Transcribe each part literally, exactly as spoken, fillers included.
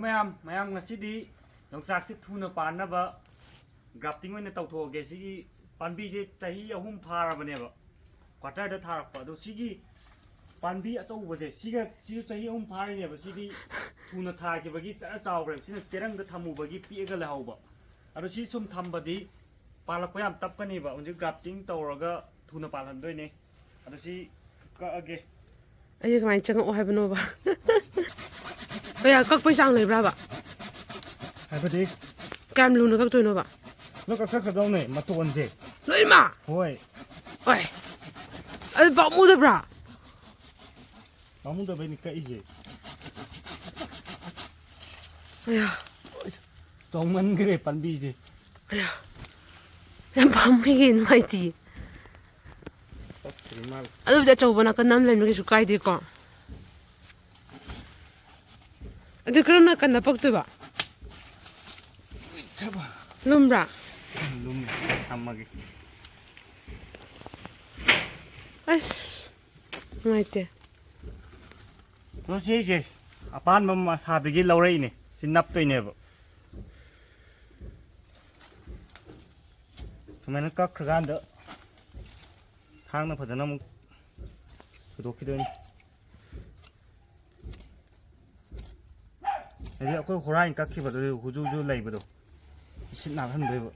ꯃꯌꯥꯝ ꯃꯌꯥꯝ ꯉꯁꯤꯗꯤ ꯌꯣꯡꯆꯥꯛꯁꯦ ꯊꯨꯅ ꯄꯥꯟꯅꯕ ꯒ꯭ꯔꯥꯐꯇꯤꯡ ꯑꯣꯏꯅ ꯇꯧꯊꯣꯛꯑꯒꯦ꯫ ꯁꯤꯒꯤ ꯄꯥꯝꯕꯤꯁꯦ ꯆꯍꯤ ꯑꯍꯨꯝ ꯐꯥꯔꯕꯅꯦꯕ, ꯀ꯭ꯋꯥꯇꯔꯗ ꯊꯥꯔꯛꯄ꯫ ꯑꯗꯣ ꯁꯤꯒꯤ ꯄꯥꯝꯕꯤ ꯑꯆꯧꯕꯁꯦ, ꯁꯤꯒ ꯁꯤꯁꯨ ꯆꯍꯤ ꯑꯍꯨꯝ ꯐꯥꯔꯤꯅꯦꯕ꯫ ꯁꯤꯗꯤ ꯊꯨꯅ ꯊꯥꯈꯤꯕꯒꯤ ꯆꯔ ꯆꯥꯎꯈ꯭ꯔꯦꯕ꯫ ꯁꯤꯅ ꯆꯦꯔꯪꯗ ꯊꯝꯃꯨꯕꯒꯤ ꯄꯤꯛꯑꯒ ꯂꯩꯍꯧꯕ꯫ ꯑꯗꯣ ꯁꯤ ꯁꯨꯝ ꯊꯝꯕꯗꯤ ꯄꯥꯜꯂꯛꯄ ꯌꯥꯝ ꯇꯞꯀꯅꯦꯕ꯫ ꯍꯧꯖꯤꯛ ꯒ꯭ꯔꯥꯐꯇꯤꯡ ꯇꯧꯔꯒ ꯊꯨꯅ ꯄꯥꯜꯍꯟꯗꯣꯏꯅꯦ꯫ ꯑꯗꯣ ꯁꯤ ꯀꯛꯑꯒꯦ꯫ ꯑꯩꯁꯦ ꯀꯃꯥꯏꯅ ꯆꯪꯉꯛꯑꯣ ꯍꯥꯏꯕꯅꯣꯕ? ꯀꯌꯥ ꯀꯛꯄꯩ ꯆꯥꯡ ꯂꯩꯕ꯭ꯔꯕ? ꯍꯥꯏꯕꯗꯤ? ꯀꯌꯥꯝ ꯂꯨꯅ ꯀꯛꯇꯣꯏꯅꯣꯕ? ꯂꯣꯏ ꯀꯛꯊꯠꯈ꯭ꯔꯗꯧꯅꯦ ꯃꯇꯣꯟꯁꯦ꯫ ꯂꯣꯏꯃꯛ? ꯍꯣꯏ꯫ ꯍꯣꯏ꯫ ꯑꯗꯨ ꯄꯥꯝꯃꯨꯗꯕ꯭ꯔꯥ? ꯄꯥꯝꯃꯨꯗꯕꯩꯅꯤ ꯀꯛꯏꯁꯦ꯫ ꯑꯌꯥ꯫ ꯆꯥꯎꯃꯟꯈ꯭ꯔꯦ ꯄꯥꯝꯕꯤꯁꯦ꯫ ꯑꯌꯥ꯫ ꯌꯥꯝ ꯄꯥꯝꯃꯨꯏꯌꯦ, ꯅꯨꯡꯉꯥꯏꯇꯤꯌꯦ꯫ ꯀꯛꯇ꯭ꯔꯤ ꯃꯥꯜꯂꯦ꯫ ꯑꯗꯨꯕꯨꯗꯤ ꯑꯆꯧꯕ ꯅꯥꯀꯟꯗ ꯑꯃ ꯂꯩꯕꯅꯤ, ꯀꯩꯁꯨ ꯀꯥꯏꯗꯦꯀꯣ꯫ ꯑꯗꯨ ꯀꯔꯝ ꯅꯥꯀꯟꯗ ꯄꯛꯇꯣꯏꯕ? ꯂꯨꯝꯕ꯭ꯔꯥ? ꯂꯨꯝꯃꯦ꯫ ꯊꯝꯃꯒꯦ꯫ ꯑꯁ, ꯅꯨꯡꯉꯥꯏꯇꯦ꯫ ꯑꯗꯣ ꯁꯤꯁꯦ ꯑꯄꯥꯟꯕ ꯃꯁꯥꯗꯒꯤ ꯂꯧꯔꯛꯏꯅꯦ꯫ ꯁꯤ ꯅꯞꯇꯣꯏꯅꯦꯕ꯫ ꯁꯨꯃꯥꯏꯅ ꯀꯛꯈ꯭ꯔꯀꯥꯟꯗ ꯊꯥꯡꯅ ꯐꯖꯅ ꯑꯃꯨꯛ ꯊꯨꯗꯣꯛꯈꯤꯗꯣꯏꯅꯤ꯫ ꯍꯥꯏꯗꯤ ꯑꯩꯈꯣꯏ ꯍꯨꯔꯥꯏꯅ ꯀꯛꯈꯤꯕꯗꯨ ꯍꯨꯖꯨ ꯍꯨꯖꯨ ꯂꯩꯕꯗꯣ ꯏꯁꯤꯠ ꯅꯥꯜꯍꯟꯗꯣꯏꯕ꯫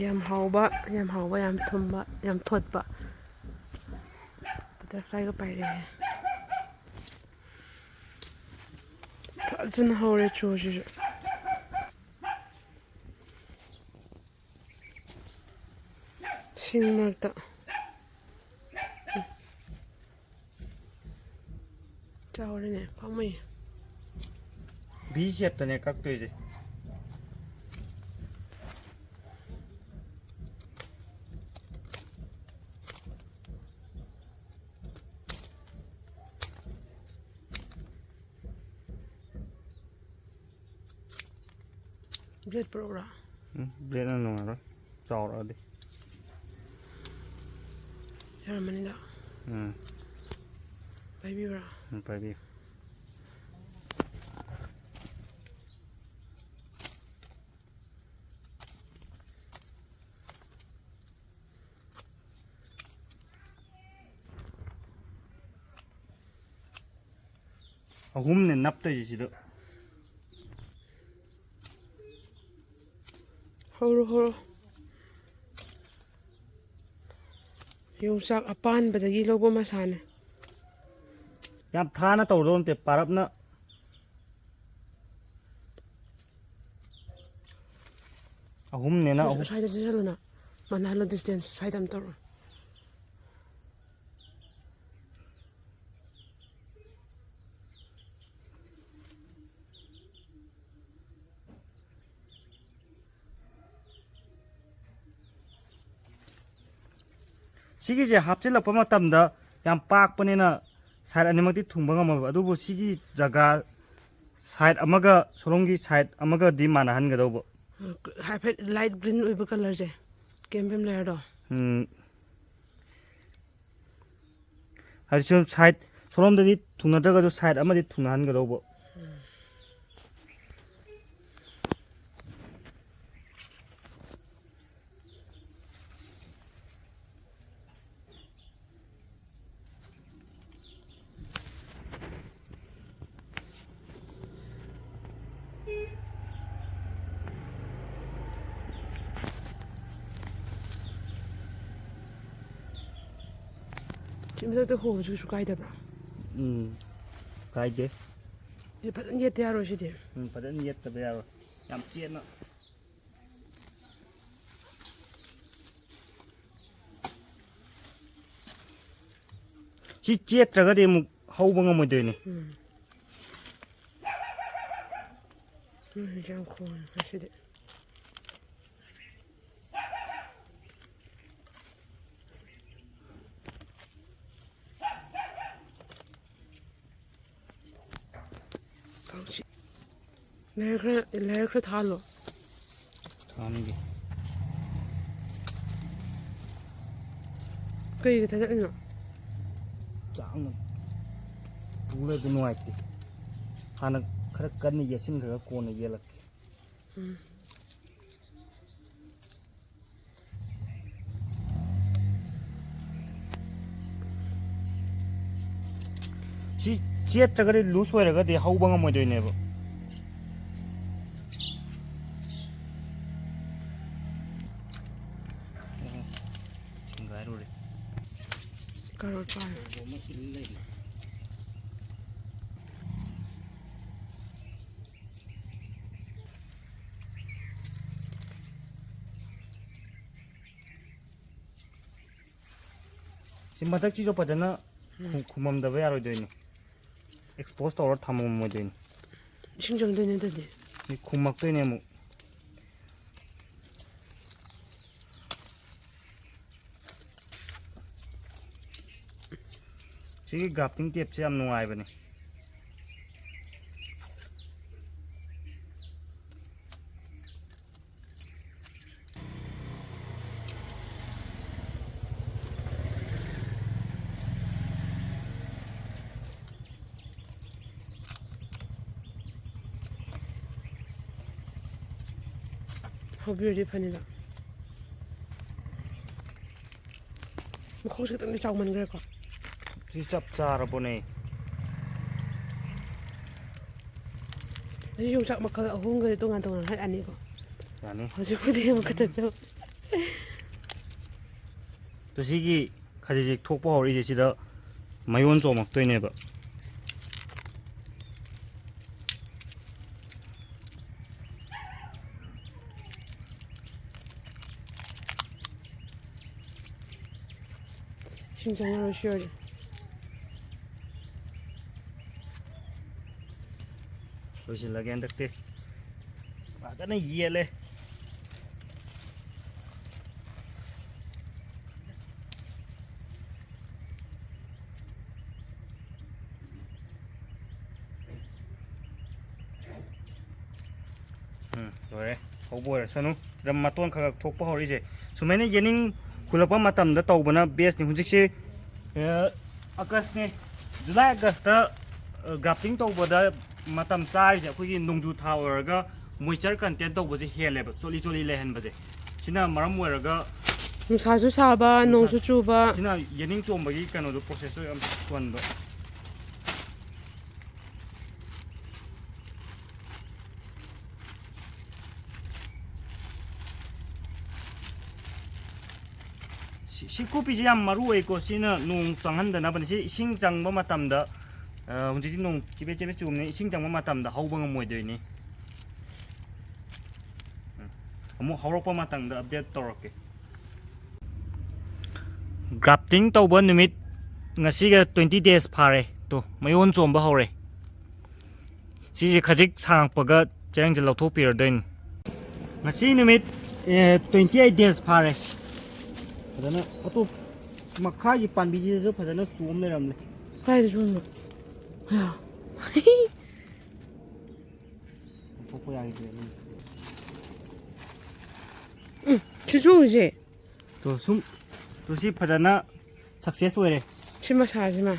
ꯌꯥꯝ ꯍꯥꯎꯕ, ꯌꯥꯝ ꯍꯥꯎꯕ, ꯌꯥꯝ ꯊꯨꯝꯕ, ꯌꯥꯝ ꯊꯣꯠꯄ ꯕꯇꯔꯐ꯭ꯂꯥꯏꯒ ꯄꯥꯏꯔꯛꯑꯦ꯫ ꯐꯖꯅ ꯍꯧꯔꯦ ꯆꯨꯁꯤꯁꯨ꯫ ꯁꯤꯡ ꯃꯔꯛꯇ꯫ ꯆꯥꯎꯔꯦꯅꯦ, ꯄꯥꯝꯃꯨꯏ꯫ ꯚꯤ ꯁꯦꯞꯇꯅꯦ ꯀꯛꯇꯣꯏꯁꯦ꯫ ꯕ꯭ꯂꯦꯗ ꯄꯨꯔꯛꯎꯔꯥ? ꯎꯝ, ꯕ꯭ꯂꯦꯗꯅ ꯅꯨꯡꯉꯥꯏꯔꯣꯏ, ꯆꯥꯎꯔꯛꯑꯗꯤ꯫ ꯌꯥꯔꯝꯃꯅꯤꯗ꯫ ꯎꯝ꯫ ꯄꯥꯏꯕꯤꯌꯨꯔꯥ? ꯎꯝ, ꯄꯥꯏꯕꯤꯌꯨ꯫ ꯑꯍꯨꯝꯅꯦ ꯅꯞꯇꯣꯏꯁꯦ ꯁꯤꯗ꯫ ꯍꯧꯔꯣ, ꯍꯧꯔꯣ꯫ ꯌꯣꯡꯆꯥꯛ ꯑꯄꯥꯟꯕꯗꯒꯤ ꯂꯧꯕ ꯃꯁꯥꯅꯦ꯫ ꯌꯥꯝ ꯊꯥꯅ ꯇꯧꯗꯧ ꯅꯠꯇꯦ, ꯄꯥꯔꯞꯅ꯫ ꯑꯍꯨꯝꯅꯦꯅ ꯑꯍꯨꯝ꯫ ꯁ꯭ꯋꯥꯏꯗ ꯆꯠꯁꯜꯂꯨꯅ꯫ ꯃꯥꯟꯅꯍꯜꯂꯣ distance, ꯁ꯭ꯋꯥꯏꯗ ꯑꯃ ꯇꯧꯔꯣ꯫ ꯁꯤꯒꯤꯁꯦ ꯍꯥꯞꯆꯤꯜꯂꯛꯄ ꯃꯇꯝꯗ ꯌꯥꯝ ꯄꯥꯛꯄꯅꯤꯅ side ꯑꯅꯤꯃꯛꯇꯤ ꯊꯨꯡꯕ ꯉꯝꯃꯣꯏꯕ, ꯑꯗꯨꯕꯨ ꯁꯤꯒꯤ ꯖꯒꯥ side ꯑꯃꯒ ꯁꯣꯝꯒꯤ side ꯑꯃꯒꯗꯤ ꯃꯥꯟꯅꯍꯟꯒꯗꯧꯕ꯫ ꯍꯥꯏꯐꯦꯠ light green ꯑꯣꯏꯕ colourꯁꯦ, cambium layerꯗꯣ꯫ ꯎꯝ꯫ ꯍꯥꯏꯗꯤ ꯁꯨꯝ side, ꯁꯣꯝꯂꯣꯝꯗꯗꯤ ꯊꯨꯡꯅꯗ꯭ꯔꯒꯁꯨ side ꯑꯃꯗꯤ ꯊꯨꯡꯅꯍꯟꯒꯗꯧꯕ꯫ ꯁꯤ ꯃꯊꯛꯇ ꯍꯣꯕꯁꯤ ꯀꯩꯁꯨ ꯀꯥꯏꯗꯕ꯭ꯔꯥ? ꯎꯝ, ꯀꯥꯏꯗꯦ꯫ ꯁꯤ ꯐꯖꯅ ꯌꯦꯠꯇ ꯌꯥꯔꯣꯏ ꯁꯤꯗꯤ꯫ ꯎꯝ, ꯐꯖꯅ ꯌꯦꯠꯇꯕ ꯌꯥꯔꯣꯏ꯫ ꯌꯥꯝ ꯆꯦꯠꯅ꯫ ꯁꯤ ꯆꯦꯠꯇ꯭ꯔꯒꯗꯤ ꯑꯃꯨꯛ ꯍꯧꯕ ꯉꯝꯃꯣꯏꯗꯣꯏꯅꯦ꯫ ꯎꯝ꯫ ꯎꯝ, ꯌꯥꯝ ꯈꯣꯡꯉꯦ ꯉꯁꯤꯗꯤ꯫ ꯀꯥꯡꯁꯤ-, ꯂꯥꯏꯔꯤꯛ ꯈꯔ, ꯂꯥꯏꯔꯤꯛ ꯈꯔ ꯊꯥꯍꯜꯂꯣ꯫ ꯊꯥꯍꯟꯒꯦ꯫ ꯀꯩꯒꯤ ꯊꯥꯗꯠꯂꯤꯅꯣ? ꯆꯥꯛꯅ꯫ ꯎꯔꯗꯤ ꯅꯨꯡꯉꯥꯏꯇꯦ꯫ ꯍꯥꯟꯅ ꯈꯔ ꯀꯟꯅ ꯌꯦꯠꯁꯤꯟꯈ꯭ꯔꯒ ꯀꯣꯟꯅ ꯌꯦꯜꯂꯛꯀꯦ꯫ ꯎꯝ꯫ ꯁꯤ ꯆꯦꯠꯇ꯭ꯔꯒꯗꯤ, ꯂꯨꯁ ꯑꯣꯏꯔꯒꯗꯤ ꯍꯧꯕ ꯉꯝꯃꯣꯏꯗꯣꯏꯅꯦꯕ꯫ ꯊꯤꯡꯒꯥꯏꯔꯨꯔꯦ꯫ ꯀꯔꯣꯠ ꯄꯥꯜꯂꯦ꯫ ꯁꯤ ꯃꯊꯛꯁꯤꯁꯨ ꯐꯖꯅ ꯎꯝ꯫ ꯈꯨ-, ꯈꯨꯝꯃꯝꯗꯕ ꯌꯥꯔꯣꯏꯗꯣꯏꯅꯤ꯫ ꯑꯦꯛꯁꯄꯣꯖ ꯇꯧꯔ ꯊꯝꯃꯝꯃꯣꯏꯗꯣꯏꯅꯤ꯫ ꯏꯁꯤꯡ ꯆꯪꯗꯣꯏꯅꯦ ꯑꯗꯨꯗꯤ꯫ ꯁꯤ ꯈꯨꯝꯃꯛꯇꯣꯏꯅꯦ ꯑꯃꯨꯛ꯫ ꯁꯤꯒꯤ ꯒ꯭ꯔꯥꯐꯇꯤꯡ ꯇꯦꯞꯁꯦ ꯌꯥꯝ ꯅꯨꯡꯉꯥꯏꯕꯅꯤ꯫ ꯍꯧꯕꯤꯔꯗꯤ ꯐꯅꯤꯗ꯫ ꯃꯈꯣꯡꯁꯦ ꯈꯤꯇꯪꯗꯤ ꯆꯥꯎꯃꯟꯈ꯭ꯔꯦꯀꯣ꯫ ꯁꯤ ꯆꯞ ꯆꯥꯔꯕꯣꯅꯦ꯫ ꯑꯁꯤ ꯌꯣꯡꯆꯥꯛ ꯃꯈꯜ ꯑꯍꯨꯝꯒꯁꯦ ꯇꯣꯉꯥꯟ ꯇꯣꯉꯥꯟ ꯍꯥꯠ ꯌꯥꯅꯤꯀꯣ꯫ ꯌꯥꯅꯤ꯫ ꯍꯧꯖꯤꯛꯄꯨꯗꯤ ꯑꯃꯈꯛꯇ ꯆꯞ-, ꯑꯗꯣ ꯁꯤꯒꯤ ꯈꯖꯤꯛ ꯈꯖꯤꯛ ꯊꯣꯛꯄ ꯍꯧꯔꯛꯏꯁꯦ ꯁꯤꯗ ꯃꯌꯣꯟ ꯆꯣꯡꯉꯛꯇꯣꯏꯅꯦꯕ꯫ ꯏꯁꯤꯡ ꯆꯪꯉꯔꯣꯏ ꯁꯤ ꯑꯣꯏꯔꯗꯤ꯫ ꯂꯣꯏꯁꯤꯜꯂꯒꯦ ꯍꯟꯗꯛꯇꯤ꯫ ꯐꯖꯅ ꯌꯦꯜꯂꯦ꯫ ꯎꯝ, ꯂꯣꯏꯔꯦ꯫ ꯍꯧꯕ ꯑꯣꯏꯔꯁꯅꯨ꯫ ꯁꯤꯗ ꯃꯇꯣꯟ ꯈꯔ ꯈꯔ ꯊꯣꯛꯄ ꯍꯧꯔꯛꯏꯁꯦ꯫ ꯁꯨꯃꯥꯏꯅ ꯌꯦꯅꯤꯡ ꯍꯨꯜꯂꯛꯄ ꯃꯇꯝꯗ ꯇꯧꯕꯅ ꯕꯦꯁꯅꯤ꯫ ꯍꯧꯖꯤꯛꯁꯦ, ꯑ, ꯑꯥꯒꯁꯅꯦ꯫ ꯖꯨꯂꯥꯏ, ꯑꯥꯒꯁꯇ ꯒ꯭ꯔꯥꯐꯇꯤꯡ ꯇꯧꯕꯗ ꯃꯇꯝ ꯆꯥꯔꯤꯁꯦ ꯑꯩꯈꯣꯏꯒꯤ ꯅꯣꯡꯖꯨ ꯊꯥ ꯑꯣꯏꯔꯒ ꯃꯣꯏꯆꯔ ꯀꯟꯇꯦꯟ ꯇꯧꯕꯁꯦ ꯍꯦꯜꯂꯦꯕ, ꯆꯣꯠꯂꯤ ꯆꯣꯠꯂꯤ ꯂꯩꯍꯟꯕꯁꯦ꯫ ꯁꯤꯅ ꯃꯔꯝ ꯑꯣꯏꯔꯒ ꯅꯨꯡꯁꯥꯁꯨ ꯁꯥꯕ, ꯅꯣꯡꯁꯨ ꯆꯨꯕ꯫ ꯁꯤꯅ ꯌꯦꯅꯤꯡ ꯆꯣꯝꯕꯒꯤ ꯀꯩꯅꯣꯗꯣ, ꯄ꯭ꯔꯣꯁꯦꯁꯇꯣ ꯌꯥꯝ ꯊꯨꯍꯟꯕ꯫ ꯁꯤ ꯀꯣꯄꯤꯁꯦ ꯌꯥꯝ ꯃꯔꯨ ꯑꯣꯏꯀꯣ꯫ ꯁꯤꯅ ꯅꯣꯡ ꯆꯪꯍꯟꯗꯅꯕꯅꯤ꯫ ꯁꯤ ꯏꯁꯤꯡ ꯆꯪꯕ ꯃꯇꯝꯗ, ꯍꯧꯖꯤꯛꯇꯤ ꯅꯣꯡ ꯆꯤꯕꯦꯠ ꯆꯤꯕꯦꯠ ꯆꯨꯕꯅꯤꯅ ꯏꯁꯤꯡ ꯆꯪꯕ ꯃꯇꯝꯗ ꯍꯧꯕ ꯉꯝꯃꯣꯏꯗꯣꯏꯅꯤ꯫ ꯑꯃꯨꯛ ꯍꯧꯔꯛꯄ ꯃꯇꯝꯗ ꯑꯞꯗꯦꯠ ꯇꯧꯔꯛꯀꯦ꯫ ꯒ꯭ꯔꯥꯐꯇꯤꯡ ꯇꯧꯕ ꯅꯨꯃꯤꯠ ꯉꯁꯤꯒ twenty days ꯐꯥꯔꯦ꯫ ꯇꯣ, ꯃꯌꯣꯟ ꯆꯣꯝꯕ ꯍꯧꯔꯦ꯫ ꯁꯤꯁꯦ ꯈꯖꯤꯛ ꯁꯥꯡꯉꯛꯄꯒ ꯆꯦꯔꯪꯁꯦ ꯂꯧꯊꯣꯛꯄꯤꯔꯗꯣꯏꯅꯤ꯫ ꯉꯁꯤ ꯅꯨꯃꯤꯠ twenty eight days ꯐꯥꯔꯦ꯫ ꯐꯖꯅ ꯑꯇꯣꯞ ꯃꯈꯥꯒꯤ ꯄꯥꯝꯕꯤꯁꯤꯗꯁꯨ ꯐꯖꯅ ꯆꯣꯝ ꯂꯩꯔꯝꯂꯦ꯫ ꯀꯥꯏꯗ ꯆꯣꯝꯃꯤꯅꯣ? ꯍꯩꯃꯥ꯫ ꯂꯧꯊꯣꯛꯄ ꯌꯥꯈꯤꯗ꯭ꯔꯦ꯫ ꯎꯝ, ꯁꯤ ꯆꯣꯡꯉꯤꯁꯦ꯫ ꯇꯣ ꯁꯨꯝ, ꯇꯣ ꯁꯤ ꯐꯖꯅ ꯁꯛꯁꯦꯁ ꯑꯣꯏꯔꯦ꯫ ꯁꯤ ꯃꯁꯥꯁꯤꯃ꯫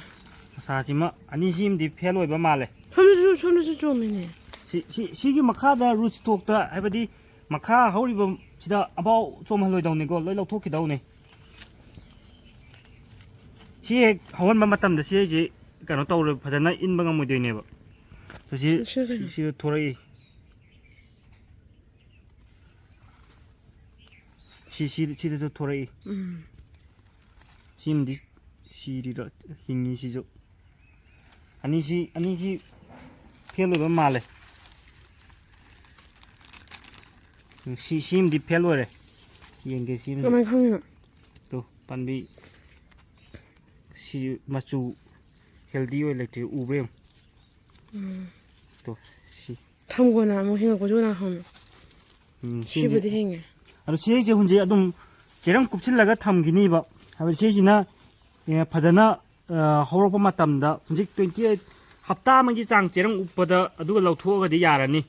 ꯃꯁꯥꯁꯤꯃ ꯑꯅꯤꯁꯤꯃꯗꯤ ꯐꯦꯜ ꯑꯣꯏꯕ ꯃꯥꯜꯂꯦ꯫ ꯁꯣꯝꯗꯁꯨ, ꯁꯣꯝꯗꯁꯨ ꯆꯣꯝꯃꯤꯅꯦ꯫ ꯁꯤ, ꯁꯤ, ꯁꯤꯒꯤ ꯃꯈꯥꯗ ꯔꯨꯠꯁ ꯊꯣꯛꯇ, ꯍꯥꯏꯕꯗꯤ ꯃꯈꯥ ꯍꯧꯔꯤꯕ ꯁꯤꯗ ꯑꯃꯐꯥꯎ ꯆꯣꯝꯍꯜꯂꯣꯏꯗꯧꯅꯤꯀꯣ, ꯂꯣꯏ ꯂꯧꯊꯣꯛꯈꯤꯗꯧꯅꯤ꯫ ꯁꯤ ꯍꯦꯛ ꯍꯧꯍꯟꯕ ꯃꯇꯝꯗ ꯁꯤ ꯍꯥꯏꯁꯤ ꯀꯩꯅꯣ ꯇꯧꯔꯣꯏ, ꯐꯖꯅ ꯏꯟꯕ ꯉꯝꯃꯣꯏꯗꯣꯏꯅꯦꯕ꯫ ꯁꯤ, ꯁꯤ ꯀꯩꯅꯣ? ꯁꯤ, ꯁꯤꯗ ꯊꯣꯔꯛꯏ꯫ ꯁꯤ, ꯁꯤ, ꯁꯤꯗꯁꯨ ꯊꯣꯔꯛꯏ꯫ ꯎꯝ꯫ ꯁꯤꯃꯗꯤ ꯁꯤꯔꯤꯔ ꯍꯤꯡꯉꯤ ꯁꯤꯁꯨ꯫ ꯑꯅꯤꯁꯤ, ꯑꯅꯤꯁꯤ ꯐꯦꯜ ꯑꯣꯏꯕ ꯃꯥꯜꯂꯦ꯫ ꯎꯝ, ꯁꯤ, ꯁꯤꯃꯗꯤ ꯐꯦꯜ ꯑꯣꯏꯔꯦ꯫ ꯌꯦꯡꯒꯦ ꯁꯤꯃꯗꯤ꯫ ꯀꯃꯥꯏꯅ ꯈꯪꯉꯤꯅꯣ? ꯇꯣ, ꯄꯥꯝꯕꯤ ꯁꯤ ꯃꯆꯨ ꯍꯦꯜꯗꯤ ꯑꯣꯏ ꯂꯩꯇ꯭ꯔꯤ, ꯎꯕ꯭ꯔꯥ ꯌꯦꯡꯉꯨ꯫ ꯎꯝ꯫ ꯇꯣ, ꯁꯤ꯫ ꯊꯝꯒꯣꯅ ꯑꯃꯨꯛ ꯍꯤꯡꯉꯛꯄꯁꯨ ꯀꯅꯥ ꯈꯪꯕꯅꯣ? ꯎꯝ, ꯁꯤꯃꯗꯤ꯫ ꯁꯤꯕꯨꯗꯤ ꯍꯤꯡꯉꯦ꯫ ꯑꯗꯣ ꯁꯤ ꯍꯩꯁꯦ ꯍꯧꯖꯤꯛ ꯑꯗꯨꯝ ꯆꯦꯔꯪ ꯀꯨꯞꯁꯤꯜꯂꯒ ꯊꯝꯈꯤꯅꯤꯕ꯫ ꯍꯥꯏꯕꯗꯤ ꯁꯤꯁꯤꯅ, ꯑꯦ, ꯐꯖꯅ, ꯑ, ꯍꯧꯔꯛꯄ ꯃꯇꯝꯗ ꯍꯧꯖꯤꯛ twenty eight, ꯍꯞꯇꯥ ꯑꯃꯒꯤ ꯆꯥꯡ ꯆꯦꯔꯪ ꯎꯞꯄꯗ ꯑꯗꯨꯒ ꯂꯧꯊꯣꯛꯑꯒꯗꯤ ꯌꯥꯔꯅꯤ꯫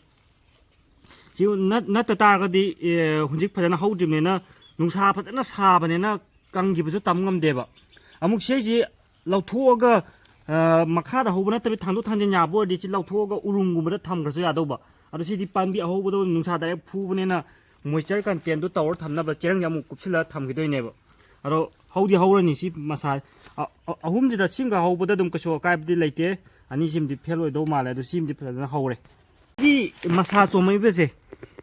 ꯁꯤ ꯅꯠ-, ꯅꯠꯇ ꯇꯥꯔꯒꯗꯤ, ꯑꯦ, ꯍꯧꯖꯤꯛ ꯐꯖꯅ ꯍꯧꯗ꯭ꯔꯤꯕꯅꯤꯅ, ꯅꯨꯡꯁꯥ ꯐꯖꯅ ꯁꯥꯕꯅꯤꯅ ꯀꯪꯈꯤꯕꯁꯨ ꯇꯝ ꯉꯝꯗꯦꯕ꯫ ꯑꯃꯨꯛ ꯁꯤꯁꯤ ꯂꯧꯊꯣꯛꯑꯒ ꯑ, ꯃꯈꯥꯗ ꯍꯧꯕ ꯅꯠꯇꯕꯤ ꯊꯥꯡꯗꯣꯛ ꯊꯥꯡꯖꯤꯟ ꯌꯥꯕ ꯑꯣꯏꯔꯗꯤ ꯁꯤ ꯂꯧꯊꯣꯛꯑꯒ ꯎꯔꯨꯝꯒꯨꯝꯕꯗ ꯊꯝꯈ꯭ꯔꯁꯨ ꯌꯥꯗꯧꯕ꯫ ꯑꯗꯣ ꯁꯤꯗꯤ ꯄꯥꯝꯕꯤ ꯑꯍꯧꯕꯗꯣ ꯅꯨꯡꯁꯥ ꯗꯥꯏꯔꯦꯛ ꯐꯨꯕꯅꯤꯅ moisture contentꯗꯨ ꯇꯧꯔ ꯊꯝꯅꯕ ꯆꯦꯔꯪꯁꯦ ꯑꯃꯨꯛ ꯀꯨꯞꯁꯤꯜꯂꯒ ꯊꯝꯈꯤꯗꯣꯏꯅꯦꯕ꯫ ꯑꯗꯣ ꯍꯧꯗꯤ ꯍꯧꯔꯅꯤ ꯁꯤ ꯃꯁꯥ ꯑ-, ꯑ-, ꯑꯍꯨꯝꯁꯤꯗ ꯁꯤꯃꯒ ꯍꯧꯕꯗ ꯑꯗꯨꯝ ꯀꯩꯁꯨ ꯑꯀꯥꯏꯕꯗꯤ ꯂꯩꯇꯦ꯫ ꯑꯅꯤꯁꯤꯃꯗꯤ ꯐꯦꯜ ꯑꯣꯏꯗꯧ ꯃꯥꯜꯂꯦ꯫ ꯑꯗꯣ ꯁꯤꯃꯗꯤ ꯐꯖꯅ ꯍꯧꯔꯦ꯫ ꯁꯤ ꯃꯁꯥ ꯆꯣꯝꯃꯛꯏꯕꯁꯦ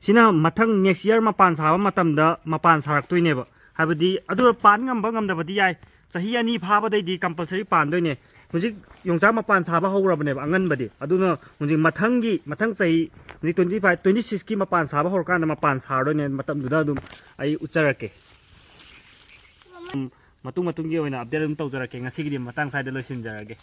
ꯁꯤꯅ ꯃꯊꯪ next year ꯃꯄꯥꯟ ꯁꯥꯕ ꯃꯇꯝꯗ ꯃꯄꯥꯟ ꯁꯥꯔꯛꯇꯣꯏꯅꯦꯕ꯫ ꯍꯥꯏꯕꯗꯤ ꯑꯗꯨ ꯄꯥꯟ ꯉꯝꯕ ꯉꯝꯗꯕꯗꯤ ꯌꯥꯏ, ꯆꯍꯤ ꯑꯅꯤ ꯐꯥꯕꯗꯩꯗꯤ compulsory ꯄꯥꯟꯗꯣꯏꯅꯦ꯫ ꯍꯧꯖꯤꯛ ꯌꯣꯡꯆꯥꯛ ꯃꯄꯥꯟ ꯁꯥꯕ ꯍꯧꯔꯕꯅꯦꯕ ꯑꯉꯟꯕꯗꯤ꯫ ꯑꯗꯨꯅ ꯍꯧꯖꯤꯛ ꯃꯊꯪꯒꯤ, ꯃꯊꯪ ꯆꯍꯤ, ꯍꯧꯖꯤꯛ twenty five, twenty sixꯀꯤ ꯃꯄꯥꯟ ꯁꯥꯕ ꯍꯧꯔꯀꯥꯟꯗ ꯃꯄꯥꯟ ꯁꯥꯔꯗꯣꯏꯅꯦ꯫ ꯃꯇꯝꯗꯨꯗ ꯑꯗꯨꯝ ꯑꯩ ꯎꯠꯆꯔꯛꯀꯦ꯫ ꯎꯝ, ꯃꯇꯨꯡ ꯃꯇꯨꯡꯒꯤ ꯑꯣꯏꯅ update ꯑꯗꯨꯝ ꯇꯧꯖꯔꯛꯀꯦ꯫ ꯉꯁꯤꯒꯤꯗꯤ ꯃꯇꯥꯡ ꯁ꯭ꯋꯥꯏꯗ ꯂꯣꯏꯁꯤꯟꯖꯔꯒꯦ꯫